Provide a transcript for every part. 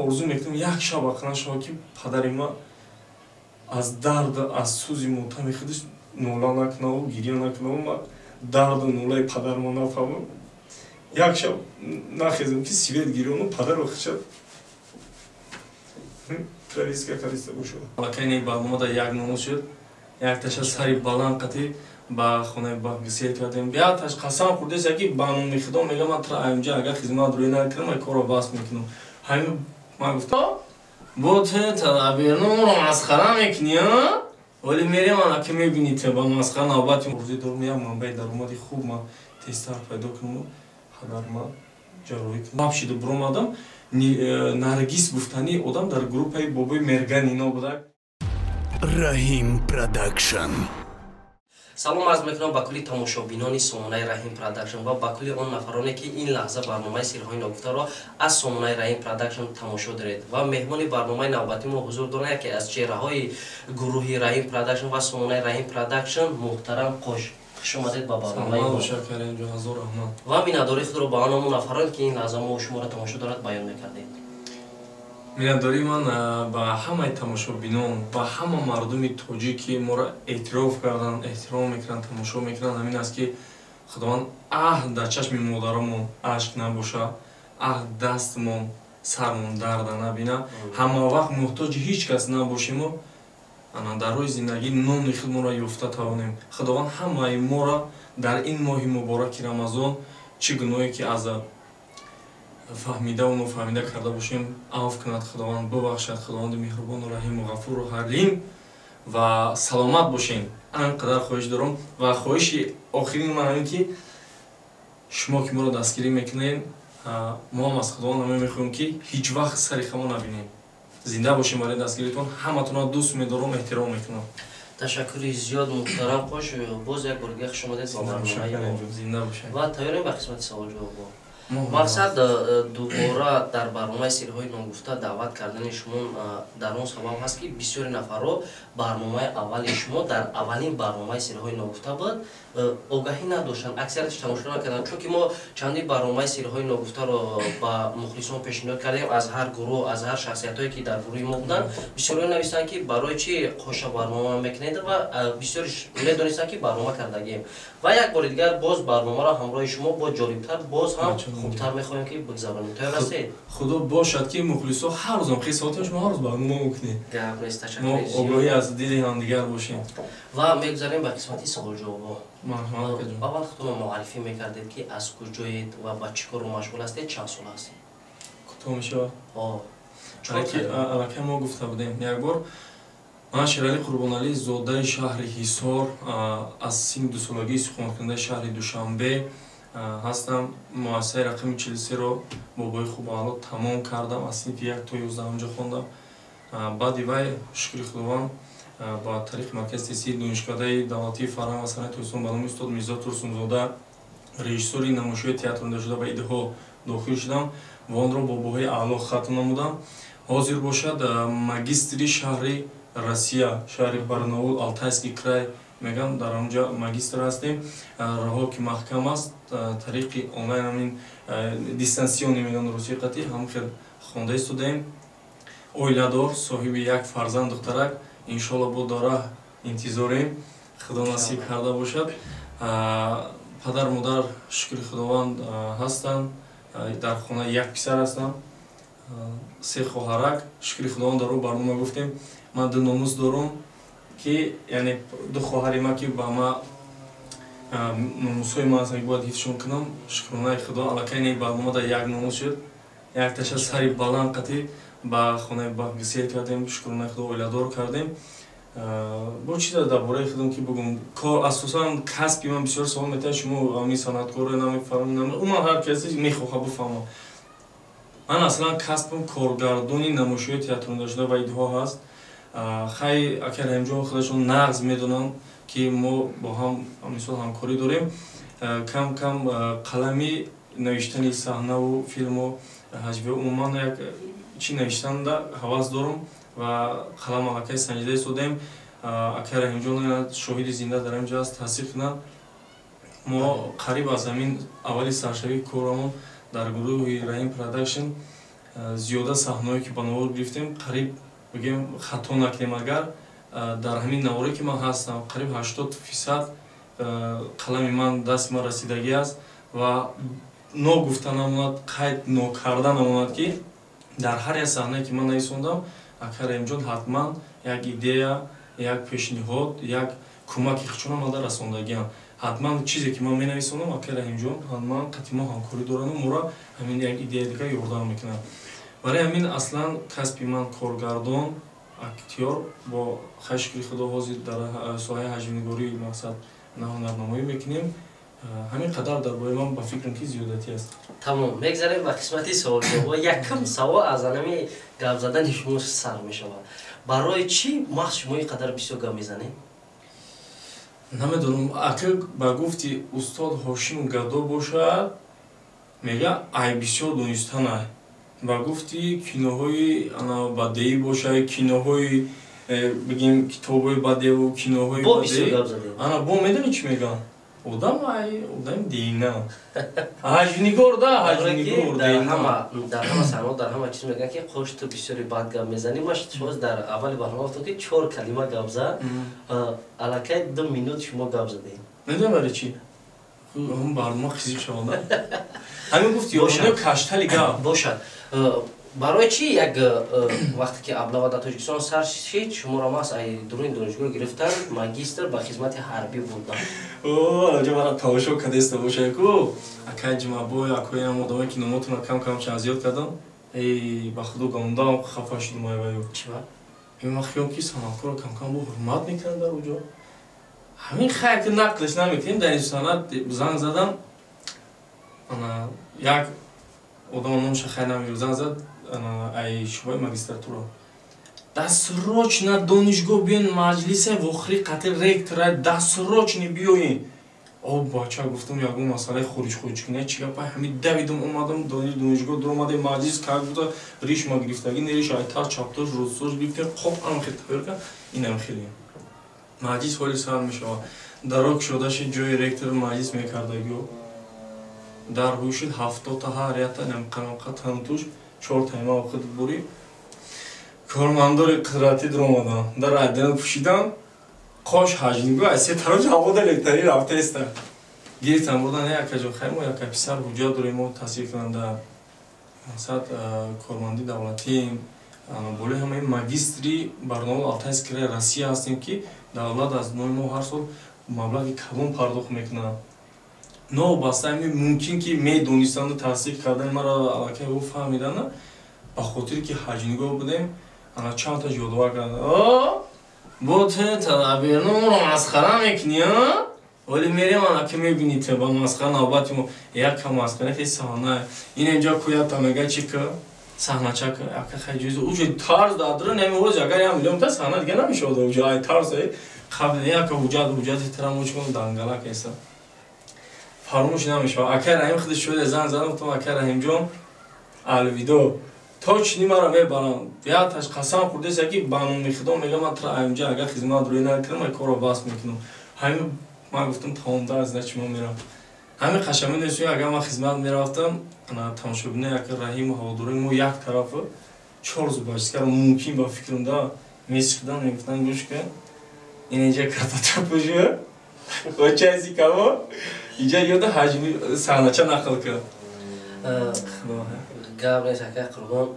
Орзу мекунам, як шаб ақаллан шава, ки падари ман аз дард, аз сӯзи мотами худаш нола накунаву гирья накунаву ман дарду нолаи падарма нафаҳмам. Як шаб нахезам, ки свет гирёну падарро худша провеска кардиста бошад. Аллакай не, барномада як номус шуд. Якташа сари баланд қатӣ ба хонаи бахгисел кардем. Якташ қасам хӯрдеса, ки ба номи Худо мега, ман тра инҷа агар хизмат рӯй накунам, ай корро бас мекунам. Ҳамин ман гуфтам: бо тадабирномро масхара мекунӣ, вале мерем, ана ки мебинӣ, те ба масхара навбати. Орзуи дорум, як манбаи даромади хуб ман тезтар пайдо кунаму падарма ҷарроҳӣ кунам. Шида буромадам, Наргиз гуфтани одам дар группаи бобои Мерган ино буда. Раҳим Продакшн. Салом арз мекунам ба кулли тамошобинони сомонаи Раҳим Продакшн ва ба кулли он нафароне, ки ин лаҳза барномаи Сирҳои ногуфтаро аз сомонаи Раҳим Продакшн тамошо доред. Ва меҳмони барномаи навбатӣ мо ҳузур доранд яке аз чеҳраҳои гурӯҳи Раҳим Продакшн ва сомонаи Раҳим Продакшн, муҳтарам Қош. Хуш омадед ба барномаи мо ва миннатдории худро ба он ҳамон нафароне, ки ин лаҳза мо шуморо тамошо дорад, баён мекардед. Миннатдории ман ба ҳамаи тамошобинон, ба ҳама мардуми тоҷик, ки моро эътироф карданд, эҳтиром мекунанд, тамошо мекунанд, ҳамин аст, ки Худованд аҳ дар чашми модарамон ашк набоша, аҳ дастмон сармон дарда набина, ҳама вақт муҳтоҷи ҳеҷ кас набошему ана дар рӯи зиндагӣ нони худмонро ёфта тавонем. Худованд ҳамаи моро дар ин моҳи мубораки Рамазон чӣ гуноҳе ки аз фаҳмидаву нофаҳмида карда бошем, афв кунад, Худованд бубахшад. Худованди меҳрубону раҳиму ғафуру ҳалим. Ва саломат бошем, ан қадар хоҳиш дорам. Ва хоҳиши охирини ман ҳамин, ки шумо ки моро дастгирӣ мекунед, мо ҳам аз Худованд ҳамин мехоҳем, ки ҳеҷ вақт сари хамо набинем. Зинда бошем барои дастгиритон. Ҳаматонро дӯст медорам, эҳтиром мекунам. Ташаккури зиёд, муҳтарам Қош. Боз як бор дига хуш омадед ба барномаи мо. Зинда бошед. Ва тайёрем ба қисмати саволҷавобҳо. Мақсад дубора дар барномаи Сирҳои ногуфта даъват кардани шумо дар он сабаб ҳаст, ки бисёри нафарро барномаи аввали шумо дар аввалин барномаи Сирҳои ногуфта буд, огаҳӣ надоштанд, аксариятш тамошо накарданд, чунки мо чандин барномаи Сирҳои ногуфтаро ба мухлисон пешниҳод кардем. Аз ҳар гурӯҳ, аз ҳар шахсиятҳое, ки дар гурӯҳи мо буданд, бисёриҳо нависанд, ки барои чи Қоша барнома мекунед, ва бисёри медонистанд, ки барнома кардагием. Ва як бори дигар боз барномаро ҳамроҳи шумо боз ҷолибтар, боз ҳам хубтар мехоҳем, ки бигзаронем. Тайёр ҳастед? Худо бошад, ки мухлисо ҳар рӯзам қиссаотон шумо ҳар рӯз барнома мекунед. Гап нест. Мо огоҳӣ аз дили ҳамдигар бошем. Ва мегузарем ба қисмати саволҷавобҳо. Аввал худтонро муаррифӣ мекардед, ки аз куҷоед ва ба чӣ кору машғул ҳастед, чанд сола ҳастед? Кӯтоҳ мешавад. Аллакай мо гуфта будем як бор. Ман Шералӣ Қурбоналӣ, зодаи шаҳри Ҳисор, аз синни дусолагӣ истиқоматкунандаи шаҳри Душанбе ҳастам. Муассисаи рақами 43-ро бобои хубаало тамом кардам, аз синфи 1 то 11 онҷо хондам. Баъди вай, шукри Худованд, ба тариқи маркази тестии Донишкадаи давлатии фарҳанг ва санъати Тоҷикистон ба номи устод Мирзо Турсунзода, режиссёри намоишҳои театрондашуда ба идҳо дохил шудам ва онро бо баҳои аъло хатм намудам. Ҳозир бошад, магистри шаҳри Россия, шаҳри Барнаул, Алтайский край мегам, дар онҷа магистр ҳастем. Роҳо ки маҳкам аст, тариқи онлайн, ҳамин дистанционный меган русии қатӣ, ҳам хел хонда истодаем. Оиладор, соҳиби як фарзанд, духтарак, иншоалло бо дора интизорем, Худо насиб карда бошад. Падар, модар, шукри Худованд, ҳастанд. Дар хона як писар ҳастам, се хоҳарак. Шукри Худованд, дар о барнома гуфтем, ман ду номус дорум, ки яъне ду хоҳари ман, ки ба ма номусҳои ман ҳастанд, ки бояд ҳифзшон кунам. Шукронаи Худо, аллакай не, барномада як номус шуд. Якташа сари баланд қатӣ ба хонаи бахгисел кардем, шукронаи Худо, оиладор кардем. Бо чиза дар бораи худам ки бугум? Кор, асосан касби ман. Бисёр савол метавад: шумо ҳамин санъаткоро намефаҳмед? Умуман ҳар касе мехоҳад бифаҳмад. Ман аслан касбам коргардони намоишҳои театрондашуда ва идҳо ҳаст. Хай, ака Раҳимҷон худашон нағз медонанд, ки мо бо ҳам мисол ҳамкорӣ дорем. Кам кам қалами навиштани саҳнаву филму ҳаҷве, умуман як чӣ навиштанда ҳавас дорам ва қалам аллакай санҷида истодаем. Ака Раҳимҷон шоҳиди зинда дар ин ҷо аст, тасдиқ кунад. Мо қариб аз ҳамин аввали саршавии корамон дар гурӯҳи Раҳим Продакшн. Зиёда саҳнаҳое ки ба навор гирифтем, қариб бигем, хато накунем, агар дар ҳамин наворе ки ман ҳастам, қариб 80% қалами ман, дасти ман расидагӣ аст. Ва ногуфта намонад, қайд нокарда намонад, ки дар ҳар як саҳнае ки ман нависондам, ака Раҳимҷон ҳатман як идея, як пешниҳод, як кӯмаки худшон мада расондагиам. Ҳатман чизе ки ман менависонам, ака Раҳимҷон ҳатман қатъи мо ҳамкорӣ дорану моро ҳамин як идея дига ёрдам мекунад. Барои ҳамин аслан касби ман коргардон, актёр, бо хай, шукри Худо, ҳозир дар соҳаи ҳаҷвнигорӣ мақсад на ҳунарнамоӣ мекунем. Ҳамин қадар дар бораи ман, ба фикрам, ки зиёдатӣ аст. Тамом, мегзарем ба қисмати суолҷавоб. Якум савол аз анами гап задани шумо сар мешавад. Барои чӣ маҳз шумо ин қадар бисёр гап мезанед? Намедонам, ака. Ба гуфти устод Ҳошим Гадо бошад, мега, ай бисёр донистан. Ба гуфти киноҳои бадеӣ бошад, киноҳои бигем, китобҳои бадеу киноҳои, ана бо медонӣ чӣ мегӯям? Одам ай одами дина, ҳаҷвнигор да, ҳаҷвнигор. Дар ҳама саҳнаҳо, дар ҳама чиз мегӯянд, ки қош, ту бисёри бад гап мезанӣ. Ма шумо дар аввали барнома гуфтам, ки чор калима гап зад, аллакай 2 минут шумо гап задед. Медонӣ барои чӣ? Ҳам барнома қизиқ шавада. Ҳамин гуфти ё каштали гап. Бошад. Барои чӣ як вақте ки облава дар Тоҷикистон сар шид, шуморо маҳз ай дуруни донишгоҳ гирифтан, магистр ба хизмати ҳарбӣ бурдан? Аҷа мара тамошо кардеста бошад ку акай Ҷумабой, акоям, одамое ки номотона кам кам чан зиёд кардам. Эй, ба худо, гамондам, хафа шудум. Айваю ман хиёл ки санъаткорро камкам бо ҳурмат мекунанд дар уҷо. Ҳамин хайр ки нақлш намекунем. Дар ин санъат занг задам, як одама, номаша хайр намегирам, занг зад ай шӯъбаи магистратура: «Досрочно донишгоҳ биён, маҷлисе вохӯри қатъи ректора, досрочно биёен». О, бача, гуфтам, ягон масъалаи хориҷ-хориҷкунӣ, чӣ гапа? Ҳамин давидам, омадам донишгоҳ, дуромадем, маҷлис как буда, ришма гирифтагӣ, не, риш айтар чаптош, рӯзсош гирифтем, қоп анам хел тайёр кард. Инам хеле маҷлис ҳоли сар мешавад, даро кушода шид, ҷои ректор маҷлис мекардагиё дар ҳӯшид, 70-та ҳар якта намқарамқа танутуш, чор тайма худ бури кормандори қудратӣ дуромадан, дар айдана пӯшидан, қош ҳаҷнигӯ, аз се тараф ҳавода лектарӣ рафтаеста, гирифтан, бурдан. Якаҷо хай, мо яка писар ҳуҷҷат дорем, мо таҳсилкунанда, мақсад, корманди давлатием, болои ҳамаи магистри барномаи Алтайский край Россия ҳастем, ки давлат аз номи мо ҳар сол маблағи калон пардохт мекунад. Новобаста ами мумкин ки медонистанду тасдиқ кардани маро аллакай ӯ фаҳмидана, ба хотире ки ҳаҷнигоҳ будем, ана чандташ ёдовар карда: «Бо тадабирномро масхара мекунӣ, вале мерем, ана ки мебинӣ, те ба масхара навбати мо якка масхара хе саҳна ин инҷа куята мега чи ка саҳнача ка яка хай ҷоиза уҷо тарз дадра намеоз, агар 1 миллион та саҳна дига намешавад уҷо, ай тарз қабл яка ҳуҷҷат, ҳуҷҷати трамочкун дангалак эса фаромӯш намешавад. Акай Раҳим худаш шуда занг задам, гуфтам: «Акай Раҳимҷон, алвидо, точно маро мебарам». Яташ қасам хӯрдеса, ки ба номи Худо мега, ман тра инҷа агар хизмат рӯй накунам, ман корро бас мекунам. Ҳамин ман гуфтам: «Тамом, дар значит ман мерам». Ҳамин қашами несӯ, агар ман хизмат мерафтам, тамошобино, як Раҳиму ҳаводорои мо як тарафу чор зубачискара мумкин, ба фикрам, да месиқидан, мегуфтан: «Гӯш кун, ин инҷа картача пӯши каво, инҷа ёда ҳаҷми саҳнача нақл кун». Гап нест, акай Қурбон.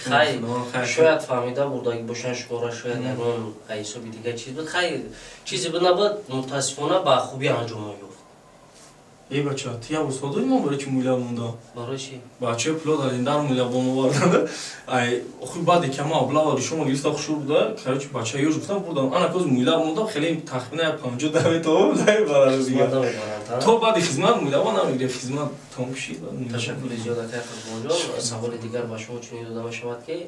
Хай, шояд фаҳмида бурдаги бошанд шуморо, шояд ягон ҳисоби дигар чиз буд. Хай, чизе буд, набуд, мутаассифона, ба хубӣ анҷом ёфт. Эй, бача, ту як устод дорӣ, ман барои чи мӯйлаб мондам? Барои чи? Бачаи пуло дар индар мӯйлаб оварданд. Ай охи, баъде ки ма облава ришома гирифта, хушур буда, короче, бача ёш гуфтам, бурдам. Ана коз мӯйлаб мондам, хеле тахмина як 50 даве то намебарад дига. То баъди хизмат мӯйлаба намегирифт, хизмат тамом шид. Ташаккури зиёд, акай Қурбонҷон. Саволи дигар ба шумо чунин дода мешавад, ки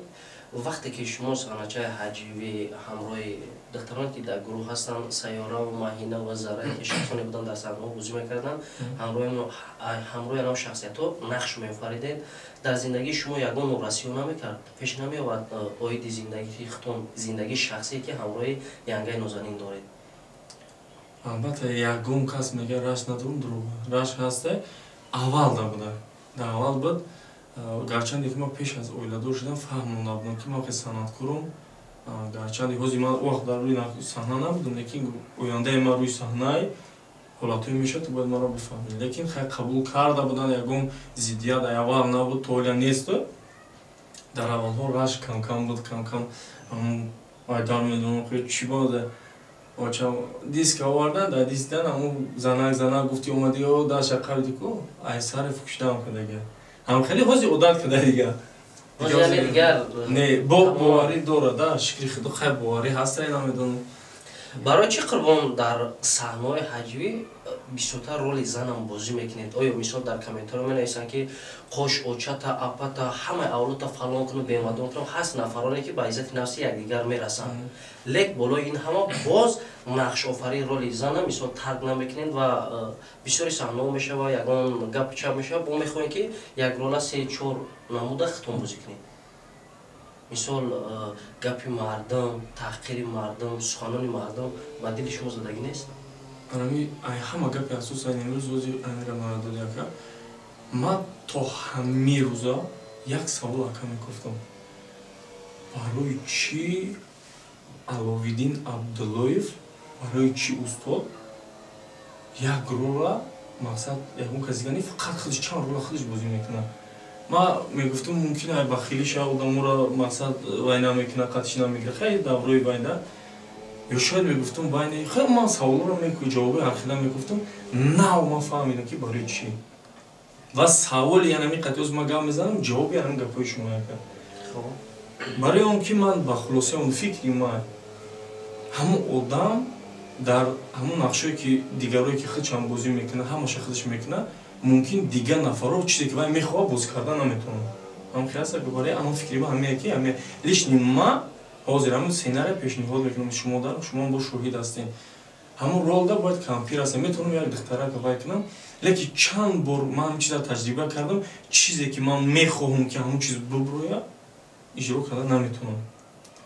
вақте ки шумо саҳначаи ҳаҷвӣ ҳамроҳи духтароне, ки дар гурӯҳ ҳастанд, Сайёраву Маҳина ва Зара, ки шахсоне буданд, дар саҳнаҳо бозӣ мекарданд, ҳамроҳи анав шахсиятҳо нақш меофаридед, дар зиндагии шумо ягон норасиҳо намекард, пеш намеовард оиди зиндагии худтон, зиндагии шахсие, ки ҳамроҳи янгаи нозанин доред? Албатта, ягон кас мега рашк надорум, дурӯғ. Рашк ҳаста, аввал да буда, дар аввал буд. Гарчанде ки ман пеш аз оиладор шудам фаҳмонда будам, ки ман хеле санъаткорам. Гарчанде ҳозир ман он вақт дар рӯи саҳна набудам, лекин ояндаи ман рӯи саҳнае ҳолатҳое мешавад, ки бояд маро бифаҳмед. Лекин хай қабул карда буданд, ягон зиддият аввал набуд, то ҳолия нест. Дар аввалҳо рашк камкам буд, камкам айдар медонам чӣ бода. Очам диск овардан, дар диск дан ҳамун занак занак гуфти омади, о даша қабиди ку ай сари фукшидам кардага. Ҳам хеле ҳозир одат карда дига. Не, бо боварӣ дорад, да, шукри худо, хай боварӣ ҳаста, намедонам. Барои чӣ, Қурбон, дар саҳнаҳои ҳаҷвӣ бисёртар роли занам бозӣ мекунед? Оё мисол дар комментарио менависанд, ки қош очата, апата, ҳамаи авлодта фалон куну бемадон кунам? Ҳаст нафароне, ки ба иззати нафси якдигар мерасанд, лек болои ин ҳама боз нақшофарии роли зана мисол тарк намекунед ва бисёри саҳнаҳо мешава, ягон гапу чап мешава, бо мехоҳем, ки як рола се чор намуда хитон бозӣ кунед. Мисол, гапи мардум, таҳқири мардум, суханони мардум ба дили шумо задагӣ нест? Ами ай ҳама гапи асосан имрӯз ози амира мара доди, ака. Ман то ҳамин рӯза як савол, ака, мегуфтам: барои чӣ Аловиддин Абдуллоев, барои чӣ устод як рола, мақсад, ягон кас дига не, фақат худаш чанд рола худаш бозӣ мекунад? Ман мегуфтам, мумкин ай бахилиша одаморо, мақсад, вай намекунад, қатиш намегирад, хеле даврои вайда, ё шояд мегуфтам байни хеле ман саволоро ҷавоби ҳархела мегуфтам. Нав ман фаҳмидам, ки барои чӣ. Ва саволи янами қатъи оз ман гап мезанам, ҷавоби янами гапҳои шумо, яка. Барои он ки ман ба хулосаи он фикри ман, ҳамун одам дар ҳамун нақшое, ки дигарое, ки худшам бозӣ мекунад, ҳамаша худаш мекунад, мумкин дигар нафарро чизе, ки вай мехоҳад, бозӣ кардан наметавонад. Ҳам хиаста, ки барои ҳамон фикри ма ҳамее, ки ҳаме лишний ма ҳозир ҳамун сценария пешниҳод мекунам шумо, дар шумо бо шоҳид ҳастем, ҳамун ролда бояд кампир ҳастем, метавонам як духтарака вай кунам, лекин чанд бор ман ҳамин чиза таҷриба кардам, чизе, ки ман мехоҳам, ки ҳамун чиз буброяд, иҷро карда наметавонам.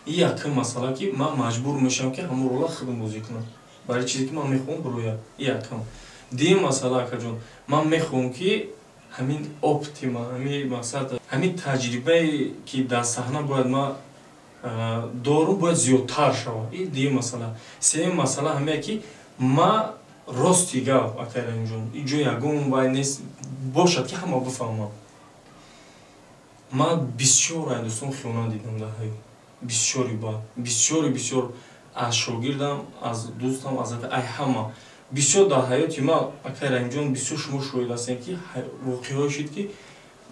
Ин якум масъала, ки ман маҷбур мешавам, ки ҳамун рола худам бозӣ кунам, барои чизе, ки ман мехоҳам, бирояд. Ин якум. Дуюм масъала, акаҷон, ман мехоҳам, ки ҳамин опыти ма, ҳамин, мақсад, ҳамин таҷрибае, ки дар саҳна бояд ман дорум, бояд зиёдтар шавад. Ин дуюм масъала. Сеюм масъала ҳамее, ки ма рости гап, акай Раҳимҷон, ин ҷо ягон вай нест бошад, ки ҳама бифаҳмам, ман бисёр ай дӯстон хиёнат дидам дар ҳаёт, бисёри бад, бисёри бисёр, аз шогирдам, аз дӯстам, аз ай ҳама бисёр. Дар ҳаёти ман, акай Раҳимҷон, бисёр шумо шоҳид ҳастем, ки воқеаҳое шуд, ки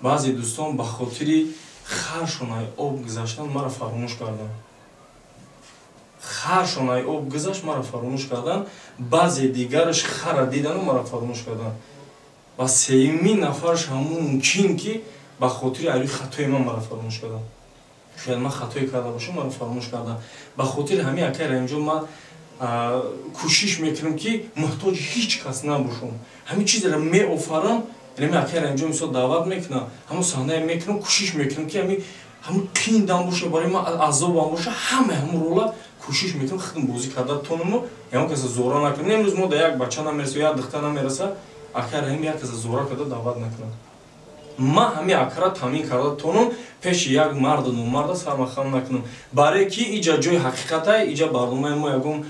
баъзе дӯстон ба хотири харшон ай об гузаштан маро фаромӯш карданд. Харшон ай об гузашт, маро фаромӯш карданд. Баъзе дигараш хара дидану маро фаромӯш карданд. Ва сеюмин нафараш ҳамун мумкин, ки ба хотири айрӯи хатои ман маро фаромӯш карданд. Шояд ман хатое карда бошам, маро фаромӯш карданд. Ба хотири ҳамин, акай Раҳимҷон, ман кӯшиш мекунам, ки муҳтоҷи ҳеҷ кас набошам. Ҳамин чизеро меофарам. Яъне акай Раҳимҷон, мисол, даъват мекунам, ҳамон саҳнае мекунам, кӯшиш мекунам, ки ҳамин ҳамун қиндам боша, барои ман азобам боша, ҳамаи ҳамун рола кӯшиш мекунам худам бозӣ карда тонаму ягон каса зора накунам. Имрӯз мо да як бача намереса, як духтар намереса, акай Раҳим, як каса зора карда даъват накунам. Ман ҳамин акара таъмин карда тонам, пеши як марду номарда сармахам накунам, барое ки иҷа ҷои ҳақиқатай, иҷа барномаи мо ягон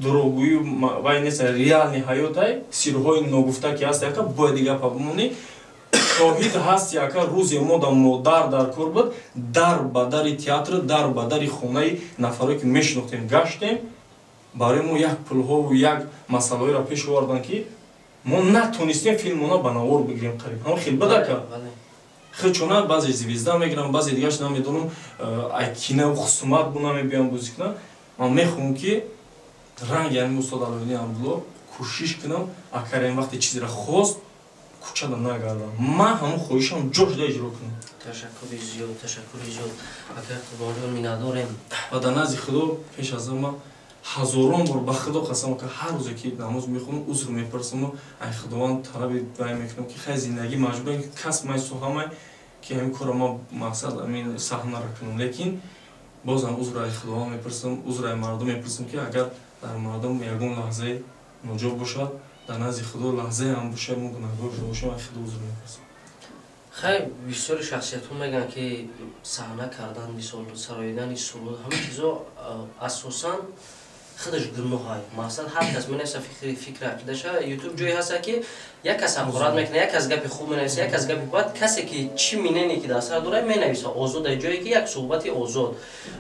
дурӯғгӯӣ вай нест, реальный ҳаётай, сирҳои ногуфта ки ҳаст, яка, бояд гапа бимонӣ. Шоҳид ҳасти, ака, рӯзе мо да модар дар кор буд, дар ба дари театр, дар ба дари хонаи нафарое, ки мешинохтем, гаштем. Барои мо як пулҳову як масъалаҳоеро пеш оварданд, ки мо натонистем филмона ба навор бигирем. Қариб ҳам хел бадака хелчона баъзе звезда мегирам, баъзе дигараш намедонам, ай кинаву хусумат бу намебиям бозӣ кунам. Ман мехоҳам, ки ранги ҳамин устод Аловиддин Абдулло кӯшиш кунам, акар ин вақте чизеро хост, кӯчада нагардам, ман ҳамон хоҳишам ҷошда иҷро кунам. Ташаккури зиёд, ташаккури зиёд, акай Қурбонҷон, миннатдорем. Ва дар назди Худо пеш аз ҳама ҳазорон бор ба Худо қасам, ки ҳар рӯзе, ки намоз мехонам, узр мепурсаму ай Худованд талаби вай мекунам, ки хай, зиндагӣ маҷбур, касб май, соҳамай, ки ҳамин корро ман, мақсад, ҳамин саҳнара кунам, лекин бозам узр ай Худованд мепурсам, узр ай мардум мепурсам, ки агар дар мардум ягон лаҳзае ноҷо бошад, дар назди Худо лаҳзае ҳам бошад, мо гунаҳгор шуда бошем, ай Худо узр мепурсам. Хай, бисёри шахсиятҳо мегӯянд, ки саҳна кардан, мисол, сароидани суруд, ҳамин чизо асосан худаш гуноҳай. Мақсад, ҳар кас менависа фикри ақидаша. Ютуб ҷое ҳаста, ки як кас ҳақорат мекунад, як кас гапи хуб менависа, як кас гапи бад. Касе ки чӣ минене ки дар сар дорад, менависа озод, ҷое ки як суҳбати озод.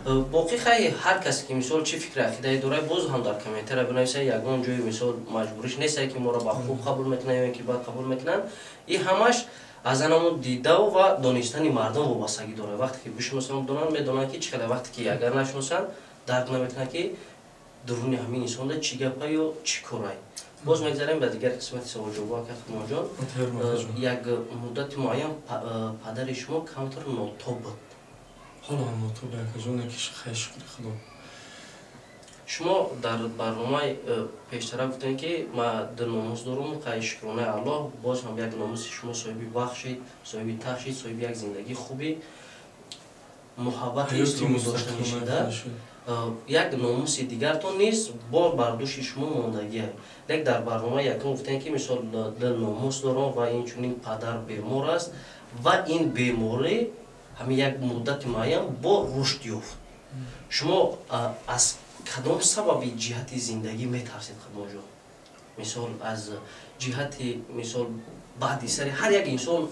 Боқӣ хай, ҳар касе ки, мисол, чӣ фикри ақидае дорад, боз ҳам дар комментария бинависа. Ягон ҷои, мисол, маҷбуриш нестае, ки моро ба хуб қабул мекунанд ё ин ки бад қабул мекунанд. И ҳамаш аз анамун дидаву ва донистани мардум вобастагӣ дорад. Вақте ки бишиносанд, донанд, медонанд, ки чӣ хеле. Вақте ки агар нашиносанд, дарк намекунанд, ки дуруни ҳамин инсонда чӣ гапа ё чӣ корай. Боз мегзарем ба дигар қисмати саволҷавобо. Ака Қурбонҷон, як муддати муайян падари шумо камтар нотоб буд. Ҳоло ҳам нотоб, акаҷон, ки хай, шукри Худо. Шумо дар барномаи пештара гуфтем, ки ма ду номус дорум. Хай, шукронаи Аллоҳ, боз ҳам як номуси шумо соҳиби вақт шид, соҳиби тахт шид, соҳиби як зиндагии хуби муҳаббати исломӣ доштани шуда. Як номуси дигартон низ бо бар дӯши шумо мондагия. Лек дар барномаи якум гуфтем, ки, мисол, ду номус дорам ва инчунин падар бемор аст ва ин беморӣ ҳамин як муддати муайян бо рушд ёфт. Шумо аз кадом сабаби ҷиҳати зиндагӣ метарсед, Қурбонҷон? Мисол, аз ҷиҳати, мисол, баъди сари ҳар як инсон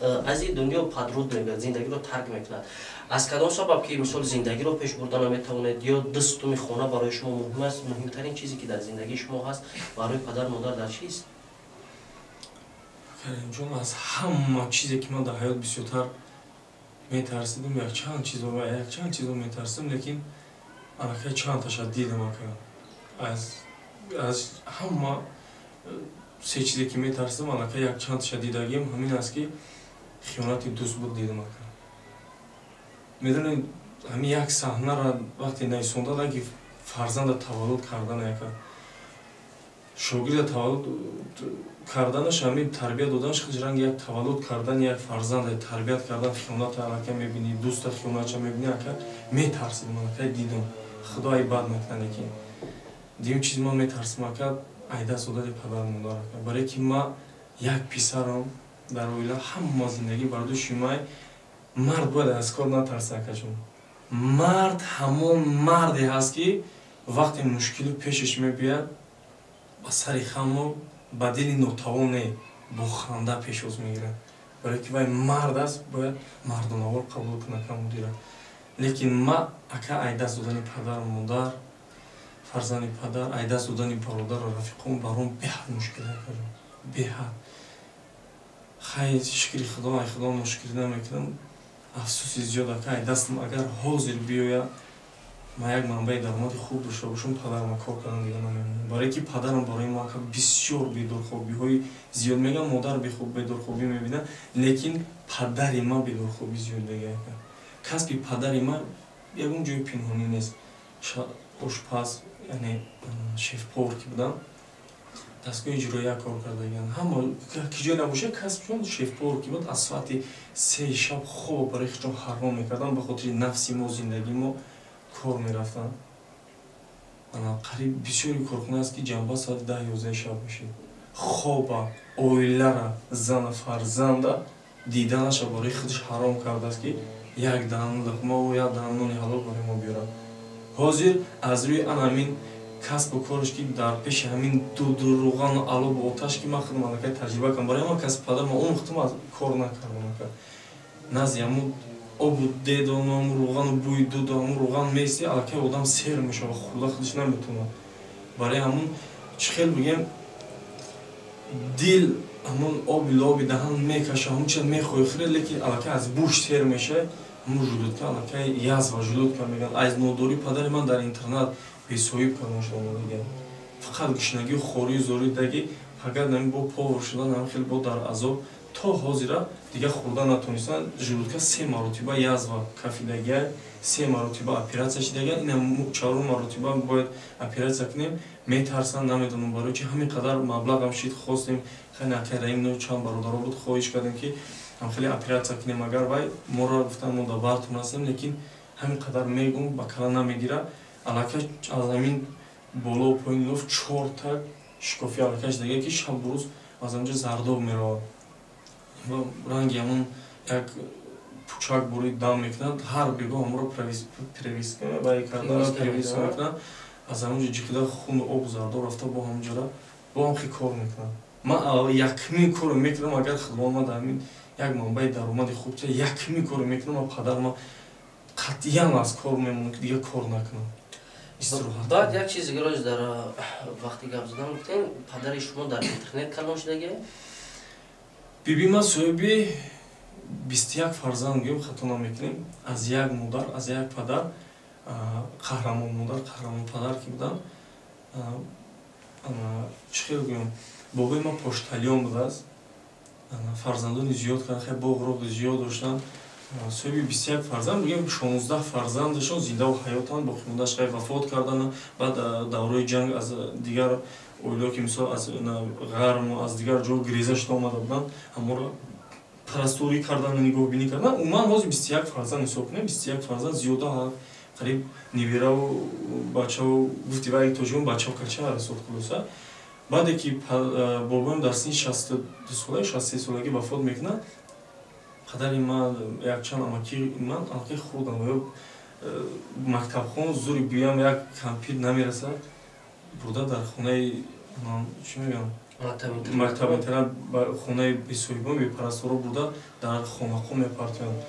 аз ин дунё падруд мегӯяд, зиндагиро тарк мекунад. Аз кадом сабаб ки, мисол, зиндагиро пеш бурда наметавонед ё ду сутуни хона барои шумо муҳим аст? Муҳимтарин чизе ки дар зиндагии шумо ҳаст, барои падар модар дар чист? Каримҷон, аз ҳама чизе ки ман дар ҳаёт бисёртар метарсидам, якчанд чизо ва якчанд чизо метарсидам, лекин аллакай чандташа дидам, ака. Аз ҳама се чизе ки метарсидам, аллакай якчандташа дидагим. Ҳамин аст, ки хиёнати дӯст буд, дидам, ака. Медонед, ҳамин як саҳнара вақте нависондадан, ки фарзанда таваллуд кардан, яка шогирда таваллуд карданаш, ҳамин тарбия доданаш худаш ранги як таваллуд кардани як фарзанда, тарбият кардан, хиёната аллакай мебинӣ, дӯста хиёнатша мебинӣ, ака. Метарсидам, аллакай дидам. Худо ай бад накунад, лекин дуюм чиз ман метарсам, ака, ай даст додани падару модар, ака. Барое ки ма як писарам дар оила, ҳама зиндагӣ бар дӯши май. Мард бояд аз кор натарса, акаҷон. Мард ҳамон марде ҳаст, ки вақте мушкилу пешаш мебиёяд, ба сари хаму ба дили нотавон не, бо ханда пешвоз мегирад. Барое ки вай мард аст, бояд мардонавор қабул кунад камудира. Лекин ма, ака, ай даст додани падару модар, фарзанди падар, ай даст додани бародару рафиқон баром беҳад мушкил, акаҷон, беҳад. Хай, шукри Худо, ай Худо ношукрӣ намекунам. Афсӯси зиёд, ака, ай дастам агар ҳозир биёяд, ман як манбаи даромади хуб дошта бошам, падарама кор кардан дига намемонам. Барое ки падарам барои мо, ака, бисёр бедорхобиҳои зиёд. Мегӯям, модар бедорхобӣ мебинад, лекин падари ман бедорхобӣ зиёд мега, ака. Касби падари ман ягон ҷои пинҳонӣ нест. Ошпаз, яъне шеф-повар ки будам, дастгоҳи иҷроия кор кардагиам. Ҳама ки ҷое набошад, касбшон шеф-повар ки буд, аз соати 3 шаб хоб барои худшон ҳаром мекарданд, ба хотири нафси мо, зиндагии мо кор мерафтанд. Қариб бисёри корхона аст, ки ҷанба соати 10, 11 шаб мешид. Хоба, оилара, зана, фарзанда диданаша барои худаш ҳаром кардааст, ки як даҳан луқмаву як даҳан нони ҳалол барои мо биёрад. Ҳозир аз рӯи ан ҳамин касбу кораш, ки дар пеши ҳамин дуду рӯғану алобу оташ, ки ман худам аллакай таҷриба кардам, барои ман касби падар ман омӯхтам, аз кор накардам, ака. Назди ҳамун обу деду ҳамун рӯғану бӯи дуду ҳамун рӯған меистӣ, аллакай одам сер мешавад, хӯрда худаш наметавонад. Барои ҳамун, чӣ хел бигем, дил ҳамун оби лоби даҳан мекаша, ҳамун чиз мехоҳӣ хӯред, лекин аллакай аз бӯш сер мешавад. Ҳамун желудка аллакай язва желудка мегӯянд. Аз нодорӣ падари ман дар интернат бесоҳиб кардон шуда омадагиам. Фақат гушнагию хорию зорӣ даги фақат ҳамин бо повар шудан, ҳамин хел бо дар азоб то ҳозира дига хӯрда натонистан. Желудка се маротиба язва кафидагия, се маротиба оператсия шидагия, ина чаҳорум маротиба бояд оператсия кунем. Метарсанд, намедонам барои чи. Ҳамин қадар маблағам шид, хостем, хеле акай Раим но чанд бародаро буд, хоҳиш кардем, ки ҳам хеле оператсия кунем. Агар вай моро гуфтан, мо дар бартон ҳастем, лекин ҳамин қадар мегум, ба кала намегира. Аллакай аз ҳамин боло поин лоф чорта шикофи аллакай шидагия, ки шабу рӯз аз ҳамҷо зардоб меравад. Ранги ҳамон як пучак бури дам мекунад, ҳар бегоҳ ҳамонро прививка прививка мекунад. Аз ҳамонҷо ҷиқида хуну об зардор рафта, бо ҳамонҷора бо ҳам хе кор мекунад. Ман якмин корро мекунам, агар Худованд ман дар ҳамин як манбаи даромади хуб, якмин корро мекунам, ман падарма қатъиян аз кор мемонам, ки дигар кор накунам. Баъд як чиз дигаро дар вақти гап задан гуфтем, падари шумо дар интернет калон шудагӣ? Биби ман соҳиби 21 фарзанд, гӯем, хато намекунем, аз як модар, аз як падар, қаҳрамон модар, қаҳрамон падар ки буданд. Чӣ хел гӯям, бобои ман почтальон будааст, фарзандони зиёд кардан, хеле боғ-роғи зиёд доштанд. Соҳиби 21 фарзанд, бигӯем, 16 фарзандашон зиндаву ҳаётанд, боқимондааш хеле вафот карданд. Баъд давраи ҷанг аз дигар оилаҳо, ки мисол аз ғарму аз дигар ҷо гиреза шуда омада буданд, ҳамонро парасторӣ кардану нигоҳбинӣ кардан. Умуман ҳозир 21 фарзанд ҳисоб кунем, 21 фарзанд зиёда, қариб невараву бачаву гуфти вай тоҷикон бачаву кача ҳисоб. Хулоса, баъде ки бобоям дар синни 62 сола, 63 солагӣ вафот мекунад, падари ман, якчанд амаки ман аллакай хурданд ё мактабхон, зури буям як кампир намерасад, бурда дар хонаи, чӣ мегӯям, мактаб интернат, хонаи бесоҳибон, бепарасторо бурда дар хонақо мепартоянд.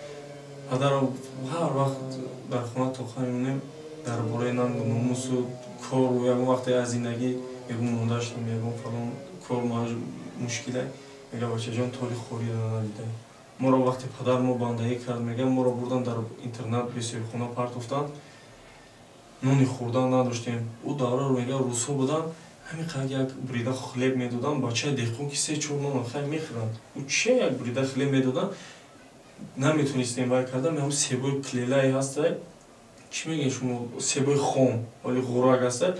Падарро ҳар вақт дар хона тоқа мемонем, дар бораи нангу номусу кору ягон вақте аз зиндагӣ ягон монда шудам, ягон фалон кор мушкиле, мега: «Бачаҷон, толи хориро надидаем моро». Вақте падар мо бандагӣ кард, мегӯям, моро бурдан дар интернат, бесоҳибхона партофтанд, нони хӯрдан надоштем. Ӯ давраро мега, рӯзҳо буданд, ҳамин қадр як бурида хлеб медоданд. Бачаи деҳқон ки се чор нон хай мехӯранд, ӯ че як бурида хлеб медоданд, наметонистем вай кардан. Ҳам себои клелае ҳастай, чӣ мегӯем шумо, себои хом, вале ғурак ҳастай,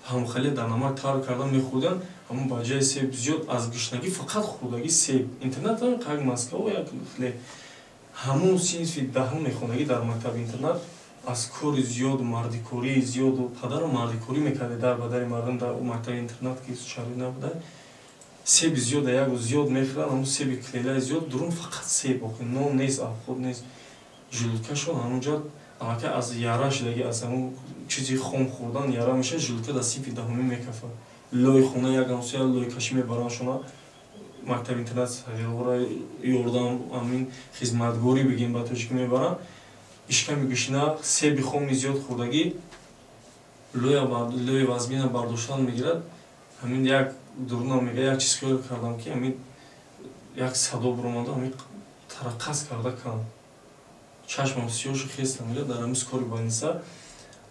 ҳамхале дар намак тар кардан мехӯрданд. Ҳамон ба ҷои себ зиёд аз гушнагӣ фақат хӯрдагӣ себ, интернат как Москва, як хлеб. Ҳамон синфи 10-ум мехондагӣ дар мактаби интернат, аз кори зиёду мардикории зиёду падару мардикорӣ мекарде дар бадари мардум дар мактаби интернат, ки шароит набуда, себи зиёда як рӯз зиёд мехӯранд, ҳамон себи клелаи зиёд, дурун фақат себ, охи нон нест, авход нест. Желудка шон ҳамонҷо аллакай аз яра шудаги, аз ҳамон чизи хом хӯрдан яра мешавад, желудка дар синфи 10-умӣ мекафад. Лои хона як ҳамсоя лойкашӣ мебаранд шона мактаби интернат, сағирҳоро ёрдам, ҳамин хизматгорӣ бигем ба тоҷикӣ, мебаранд. Ишками гушна, себи хоми зиёд хӯрдагӣ, лои вазмина бардоштан мегирад. Ҳамин як дурунам мега, як чиз хиёл кардам, ки ҳамин як садо биромада, ҳамин тараққас карда кам, чашмам сиёҳшу хестам. Мега, дар ҳамин скорый больница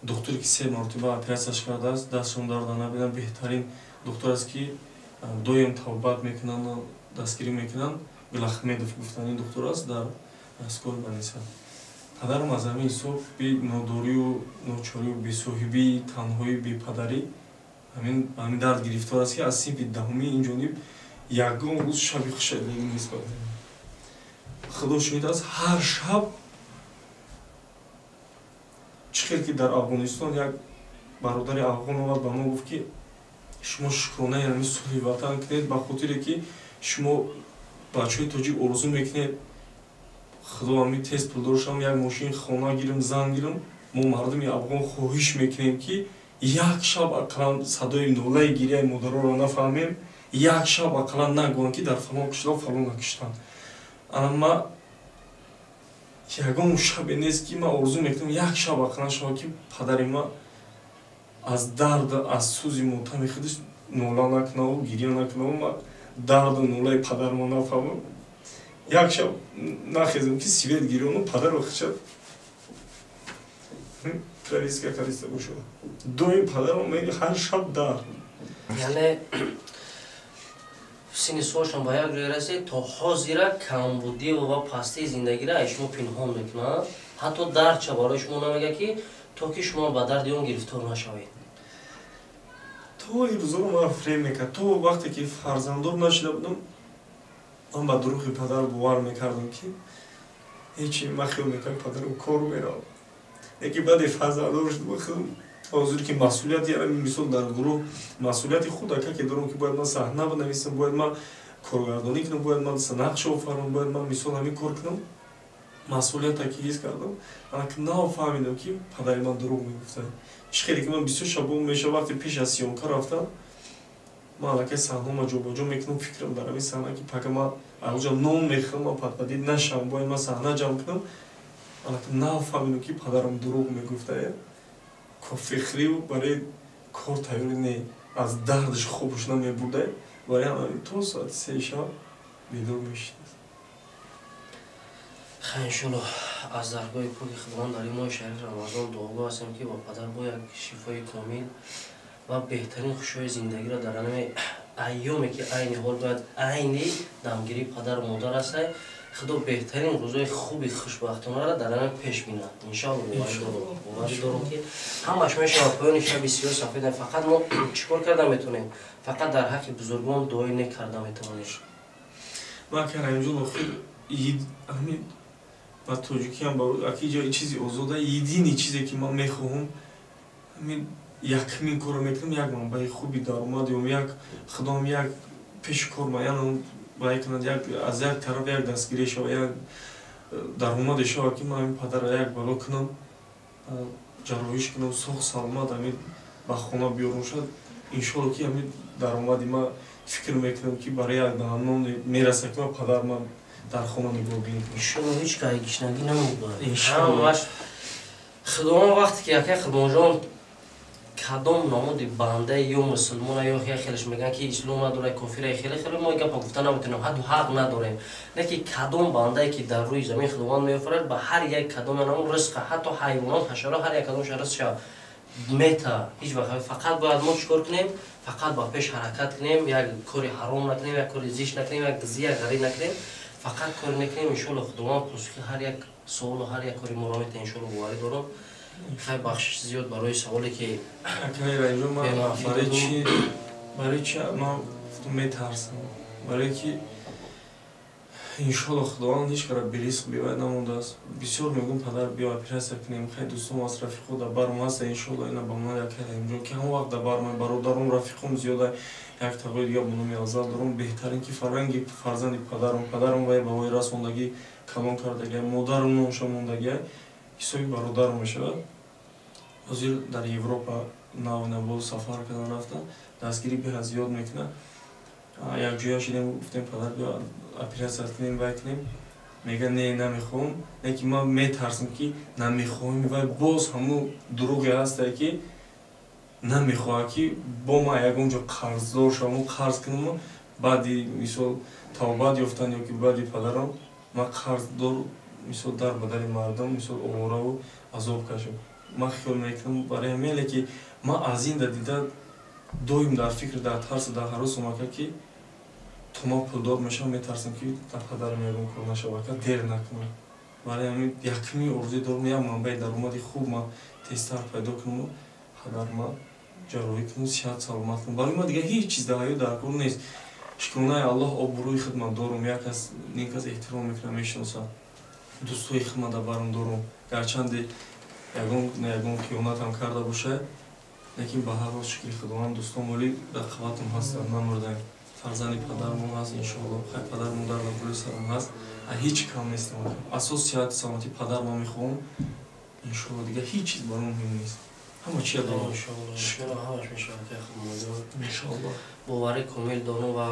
духтуре ки се маротиба оператсияш кардааст, дастшон дарда набинам, беҳтарин духтур аст, ки доим тавбат мекунанд, дастгирӣ мекунанд, Гулахмедов гуфтани духтур аст дар скорый больница. Падарам аз ҳамин ҳисоб би нодорию ночорию бесоҳибӣ, танҳоӣ, бепадарӣ ҳамин дард гирифтор аст, ки аз синфи 10-умӣ ин ҷониб ягон рӯз шаби хушадагӣ нест. Худо шоҳид аст, ҳар шаб чӣ хел ки дар Афғонистон як бародари афғон омад ба мо, гуфт, ки шумо шукронаи ҳамин сулҳи ватан кунед, ба хотире ки шумо бачаҳои тоҷик орзу мекунед, Худо ҳамин тез пулдор шавам, як мошин, хона гирам, зан гирам. Мо мардуми афғон хоҳиш мекунем, ки як шаб ақаллан садои нолаи гирияи модароро нафаҳмем, як шаб ақаллан нагӯянд, ки дар фалон қишлоқ фалона киштанд. Ана ма ягон шабе нест, ки ман орзу мекунам, як шаб ақаллан шавад, ки падари ман аз дард, аз сӯзи мотами худаш нола накунаву гиря накунаву ман дарду нолаи падарма нафаҳмам, як шаб нахезам, ки свет гирёну падарро хичад прививка кардиста бошад. Доим падарам ҳар шаб дард. Яъне синни солшон ба як ҷое расид, то ҳозира камбудиву ва пастии зиндагиро аз шумо пинҳон мекунад, ҳатто дардча барои шумо намегӯяд, ки то ки шумо ба дарди он гирифтор нашавед. То ин рӯзоро ман фрем мекард. То вақте ки фарзанддор нашида будам, ман ба дурӯғи падар бовар мекардам, ки ҳечи, ман хиёл мекардам, падарам кор меравад. Лекин баъде фарзанддор шудам, худам ҳозир ки масъулият, яъне мисол дар гурӯҳ масъулияти худ ака ки дорам, ки бояд ман саҳна бинависам, бояд ман Коргардонӣ кунам, бояд ман нақш офарам, бояд ман мисол ҳамин кор кунам. Масъулията ки ҳис кардам, анаки нав фаҳмидам, ки падари ман дурӯғ мегуфта. Чӣ хеле ки ман бисёр шабо мешава, вақте пеш аз съёмка рафтам, ман аллакай саҳнаома ҷобаҷо мекунам, фикрам дар ҳамин саҳна, ки пага ман ауҷа нон мехӯрам, ман падпадид нашавам, бояд ман саҳна ҷамъ кунам. Аллакай нав фаҳмидам, ки падарам дурӯғ мегуфта. Кофехӯрию барои кор тайёрӣ не, аз дардаш хобаш намебурда, барои ҳамин то соати 3 шаб бедор мешидаст. Хай, иншолло, аз даргоҳи поки Худованд дар ин моҳи шарифи Рамазон дуогӯ ҳастем, ки ба падар бо як шифои комил ва беҳтарин хушиҳои зиндагиро дар ҳамин айёме, ки айни ҳол бояд айни дамгирии падару модар ҳастай, Худо беҳтарин рӯзои хуби хушбахтонаро дар ҳамин пеш бинад. Иншалло, боварӣ дорам, ки ҳамаш мешавад. Поёни шаби сиёҳ сафед. Фақат мо чӣ кор карда метавонем? Фақат дар ҳаққи бузургон дуои нек карда метавонем. Ман карамҷон, охир ҳамин ба тоҷикиам аки ҷои чизи озода, единый чизе ки ман мехоҳам, ҳамин якмин корро мекунам, як манбаи хуби даромад ё як худом як пеши кор маян бай кунад, як аз як тараф як дастгирӣ шава, як даромаде шава, ки ман ҳамин падарро як бало кунам, ҷарроҳиш кунам, соғ саломат ҳамин ба хона биёрам. Шад, иншолло, ки ҳамин даромади ман, фикр мекунам, ки барои як даҳанон мерасад, ки ман падар ман дар хона нигоҳбинӣ кунам. Иншолло, ҳеҷ кай гишнагӣ намебарад. Ҳамаш Худованд. Вақте ки якай Қурбонҷон кадом намуди банда ё мусулмона, ё хелеш мегӯянд, ки ислом надора, кофира, хеле хеле мо гапа гуфта наметавонем, ҳадду ҳақ надорем, не ки кадом бандае ки дар рӯи замин Худованд меофарад, ба ҳар як кадоме намуд ризқа, ҳатто ҳайвонот, ҳашарот, ҳар як кадомша ризқша мета. Ҳеҷ вақт. Фақат бояд мо чӣ кор кунем? Фақат ба пеш ҳаракат кунем, як кори ҳаром накунем, як кори зишт накунем, як дуздӣ, як ғариб накунем, фақат кор мекунем. Иншолло, Худованд посухи ҳар як суолу ҳар як кори моро мета, иншолло, боварӣ дорам. Хай, бахшиш зиёд барои саволе ки Барои чи ман метарсам? Барое ки иншолло, Худованд ҳеҷ кара беризқ бивай намондааст. Бисёр мегӯм: «Падар, биё, оператсия кунем». Хай, дӯстом аст, рафиқо дар барм ҳаста, иншолло, ина ба ман як инҷо, ки ҳамон вақт дар барм бародаром, рафиқом зиёда. Як тағои дига бо номи Афзал дорум, беҳтарин ки фарҳанги фарзанди падарам, падарам вай ба вой расондагӣ, калон кардагиа, модарам номша мондагиа, ҳисоби бародарам мешавад. Ҳозир дар Европа нав набол сафар кардан рафта, дастгирӣ беҳад зиёд мекунад. Якҷоя шидем, гуфтем: «Падар, биё, оператсия кунем, вай кунем». Мега: «Не, намехоҳам». Лекин ман метарсам, ки намехоҳем, вай боз ҳамун дурӯғе ҳастае, ки намехоҳад, ки бо ман ягон ҷо қарздор шавам, қарз кунам. Баъди мисол тавбат ёфтан ё ки баъди падарам ман қарздор, мисол дар бадари мардум, мисол овораву азоб кашам, ман хиёл мекунам. Барои ҳамин, леки ман аз ин да дида доим дар фикр, дар тарсу дар ҳаросам, ака, ки то ман пулдор мешавам, метарсам, ки дар падарам ягон кор нашава, ака, дер накунам. Барои ҳамин якми орзуи дорам: як манбаи даромади хуб ман тезтар пайдо кунаму падарма ҷарроҳӣ кунам, сиҳат саломат кунам. Барои ман дигар ҳеҷ чиз дар ҳаёт дар кор нест. Шукронаи Аллоҳ, обрӯи хидмат дорум, як кас, ним кас эҳтиром мекунам, мешиносам, дӯстои хидмат дар барам дорум. Гарчанде ягон на ягон хиёнатам карда бошад, лекин ба ҳар ҳол, шукри Худованд, дӯстон оли дар қаватам ҳастанд, намурдаем. Фарзанди падармон ҳаст, иншоалло. Хай, падар модар дар болои сарам ҳаст, ҳеҷ кам нестам. Асос сиҳати саломатии падар ман мехоҳам, иншоалло. Дигар ҳеҷ чиз баром муҳим нест, ҳама чия дорам. Иншоалло, ҳамаш мешавад, иншоалло. Боварӣ комил дорам ва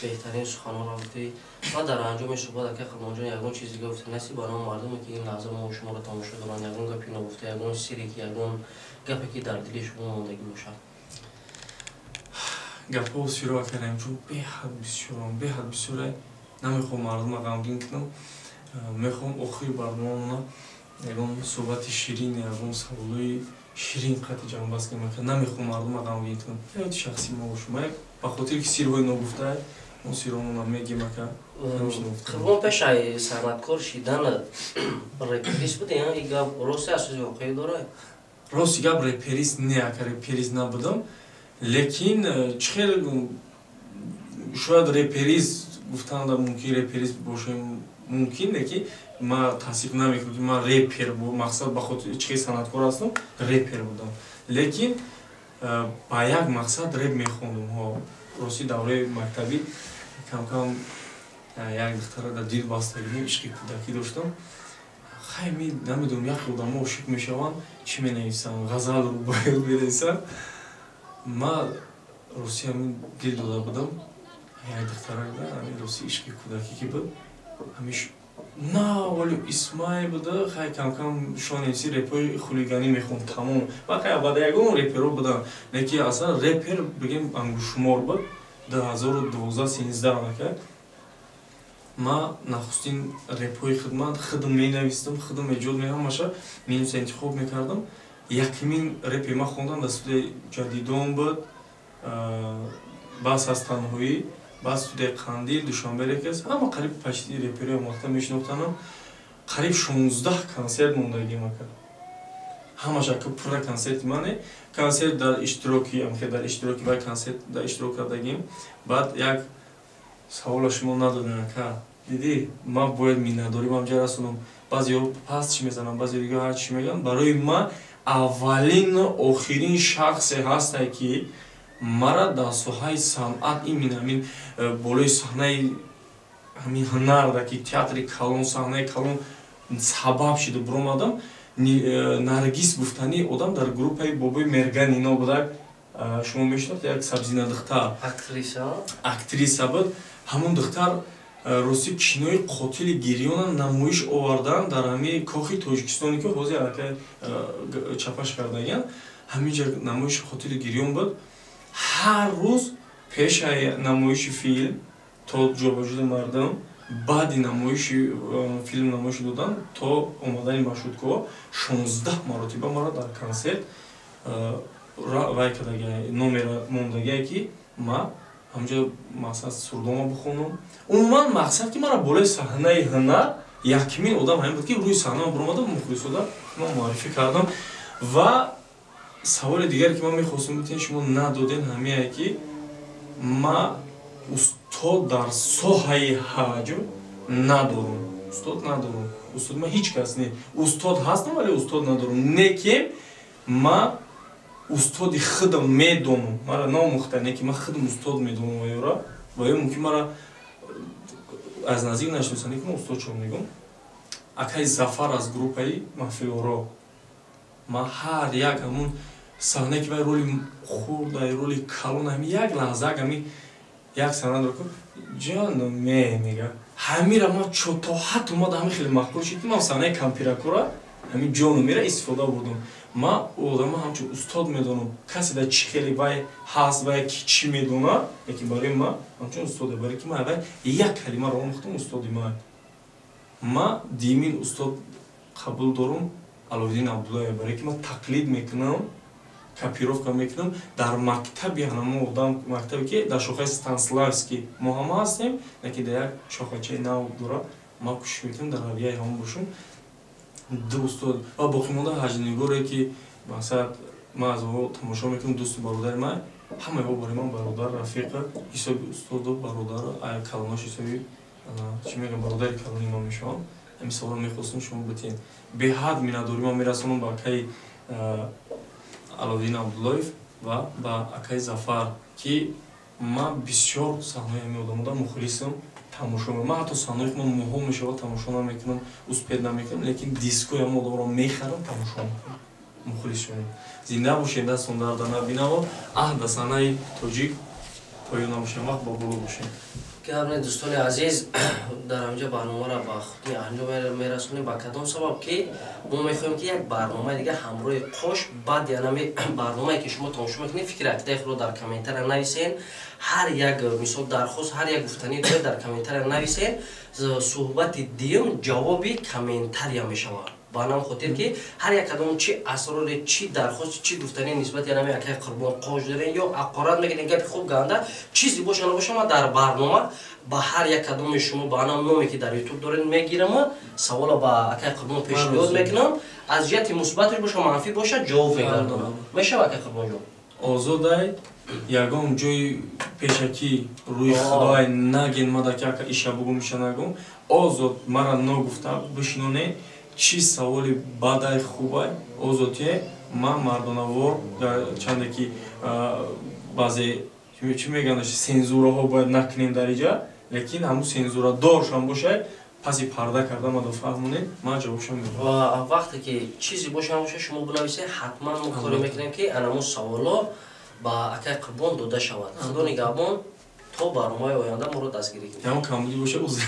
беҳтарин суханонро гуфтӣ. Ва дар анҷоми суҳбат, ака Қурбонҷон, ягон чиз дига гуфта нести барои мардуме, ки ин лаҳза мо шуморо тамошо доранд? Ягон гапи ногуфта, ягон сире ки, ягон гапе ки дар дили шумо мондагӣ бошад? Гапҳо сиро кардем, чун беҳад бисёрам, беҳад бисёре. Намехоҳам мардума ғамгин кунам. Мехоҳам охири барномаона ягон суҳбати ширин, ягон саволои ширин қати ҷамъбаст кунам. Намехоҳам мардума ғамгин кунам. Ҳаёти шахсии мо бошум, ба хотире ки сирҳои ногуфта, мо сирҳоамона мегем, ака. Қурбон, пешаи санъаткор шидан реперист буди? И гап рости асоси воқеӣ дорад? Рости гап, реперист не, ака, реперист набудам, лекин чӣ хел шояд реперист гуфтанда мумкин, реперист бошем мумкин, лекин ман тасдиқ намекунам, ки ман репер, мақсад ба хотири чӣ хел санъаткор ҳастам, репер будам, лекин ба як мақсад реп мехондум. Рости, давраи мактабӣ Кам-кам як духтара дар дил баста будем, ишқи кӯдакӣ доштам. Хай, ми намедонам, як одамо ошиқ мешаванд, чӣ менависанд, ғазал, рубоӣ менависанд. Ма рости ҳамин дил дода будам як духтара, ҳамин рости ишқи кӯдакӣ ки буд, ҳамиш на вале Исмаил буда. Хай, кам-кам шоневси репои хулиганӣ мехонд, тамом. Ва хай, баъда ягон реперо буданд, леки аслан репер бигем ангушшумор буд. 2012, 13 ака ма нахустин репҳои хидмат худам менавистам, худам эҷод меҳамаша минуса интихоб мекардам. Якумин репе ма хондам дар студияи Ҷадидон буд, бас аз танҳоӣ, баъд студияи Қандил, Душанбе Рекордс. Ҳама қариб почти реперои он вақта мешинохтанам. Қариб 16 консерт мондагим, ака, ҳамаш, ака, пурра консерти мане, консерт дар иштироки амхе, дар иштироки вай консерт дар иштирок кардагим. Баъд як савола шумо надодем, ака, дидӣ, ман бояд миннатдорӣ ман ҷа расонам. Баъзеҳо паст чӣ мезананд, баъзе дига ҳар чӣ мегӯянд. Барои ман аввалину охирин шахсе ҳастае, ки мара дар соҳаи санъат, именно ҳамин болои саҳнаи ҳамин ҳунарда, ки театри калон, саҳнаи калон сабаб шида биромадам, Наргиз гуфтани одам дар группаи бобои Мерган ино будак, шумо мешинохт, як сабзина духтар, актриса буд. Ҳамон духтар рости кинои «Қотили гирёна» намоиш овардан дар ҳамин Кохи Тоҷикистоне, ки ҳозир аллакай чапаш кардагиян, ҳаминҷа намоиши «Қотили гирён» буд. Ҳар рӯз пешаи намоиши филм то ҷобаҷӯди мардум, баъди намоиши филм, намоиш додан то омадани маршруткаҳо, 16 маротиба мара дар консерт вай кардагия, номера мондагие, ки ма ҳамҷо мақсад сурдома бихонам. Умуман мақсад, ки мара болои саҳнаи ҳунар якумин одам ҳамин буд, ки рӯи саҳна биромадам, мухлисода ман муаррифӣ кардам. Ва саволи дигаре, ки ман мехостам битен, шумо надоден, ҳамияе, ки ма устод дар соҳаи ҳаҷв надорум, устод надорум, устод ма ҳеҷ кас не. Устод ҳастам, вале устод надорум. Не ки ма устоди худам медонам, мара номӯхта, не ки ман худам устод медонам ваёра, ва ё мумкин мара аз наздик нашиносанд, ки ман устод чон мегӯм. Акаи Зафар аз группаи Маҳфилоро. Ман ҳар як ҳамун саҳнае, ки вай роли хурда, роли калон, ҳами як лаҳзаак, ҳами як саҳна ку ҷоно ме мега, ҳамира ман то ҳатто омада, ҳами хеле маъқул шуд, ки ман саҳнаи кампиракора ҳамин ҷону мера истифода бурдам. Ман одама ҳамчун устод медонам. Касе дар чӣ хеле вай ҳаст, вай ки чӣ медонад, лекин барои ман ҳамчун устоде, барои ки ман вай як калимаро омӯхтам, устоди ман. Ман димин устод қабул дорум Аловиддин Абдуллаев, барои ки ман тақлид мекунам, копировка мекунам дар мактаби ҳанамо одам, мактабе, ки дар шохаи Станиславский мо ҳама ҳастем, лекин дар як шохачаи нав дора. Ман кӯшиш мекунам дар равияи ҳамон бошам. Ду устод ва боқимонда ҳаҷнигоре, ки масалан ман аз онҳо тамошо мекунам, дӯсту бародари ман, ҳамаи ҳо барои ман бародар, рафиқа ҳисоби устоду бародар, калонош ҳисоби чӣ мегӯям, бародари калони ман мешаванд. Ҳамин саволро мехостам шумо битен. Беҳад миннатдорӣ ман мерасонам ба акаи Аловиддин Абдуллоев ва ба акаи Зафар, ки ман бисёр саҳнаи ҳамин одамода мухлисам, тамошо. Ман ҳатто саҳнаҳое, ки ман моҳо мешавад тамошо намекунам, успеть намекунам, лекин дискои ҳамон одамро мехарам, тамошо мекунам, мухлис шудем. Зинда бошед, дастон дарда набинаво, аҳда саҳнаи тоҷик поён набошем, вақт ба боло бошем. Гап, дӯстони азиз, дар ҳамҷа барномаро ба худи анҷом мерасонем. Ба кадом сабаб, ки мо мехоҳем, ки як барномаи дига ҳамроҳи Қош. Баъд янами барномае, ки шумо тамошо мекунед, фикри ақидаи худро дар комментария нависен. Ҳар як мисол дархост, ҳар як гуфтанӣ доред, дар комментария нависен. Суҳбати дуюм ҷавоби комментария мешавад. Ба нам хотир, ки ҳар як кадом чи асроре, чи дархости, чи гуфтанӣ нисбати янами акаи Қурбон Қош дорен ё ақорат мекунен, гапи хуб, ганда, чизе боша набоша, ма дар барнома ба ҳар як кадоми шумо ба анам номе, ки дар Ютуб дорен, мегирам, савола ба акаи Қурбон пешниҳод мекунам. Аз ҷиҳати мусбаташ боша, манфӣ боша, ҷавоб мегардонам. Мешава, акаи Қурбонҷон? Озодай, ягон ҷои пешакӣ рӯи худоай наген, мадаки ака иша бугум, иша нагум. Озод мара ногуфта бишиноне, чӣ саволи бадай, хубай, озодие. Ман мардонавор чанде, ки баъзе чӣ мегӯянд, сензураҳо бояд накунем дар иҷа. Лекин ҳамун сензура доршам бошад, паси парда карда мадо фаҳмонед, ман ҷавобшам медиҳам. Ва вақте ки чизе боша, боша, шумо бинависед, ҳатман мо коре мекунем, ки анамун саволо ба акай Қурбон дода шавад. Худо нигаҳбон, то барномаи оянда моро дастгирӣ кунед. Ягон камбудӣ боша, узр.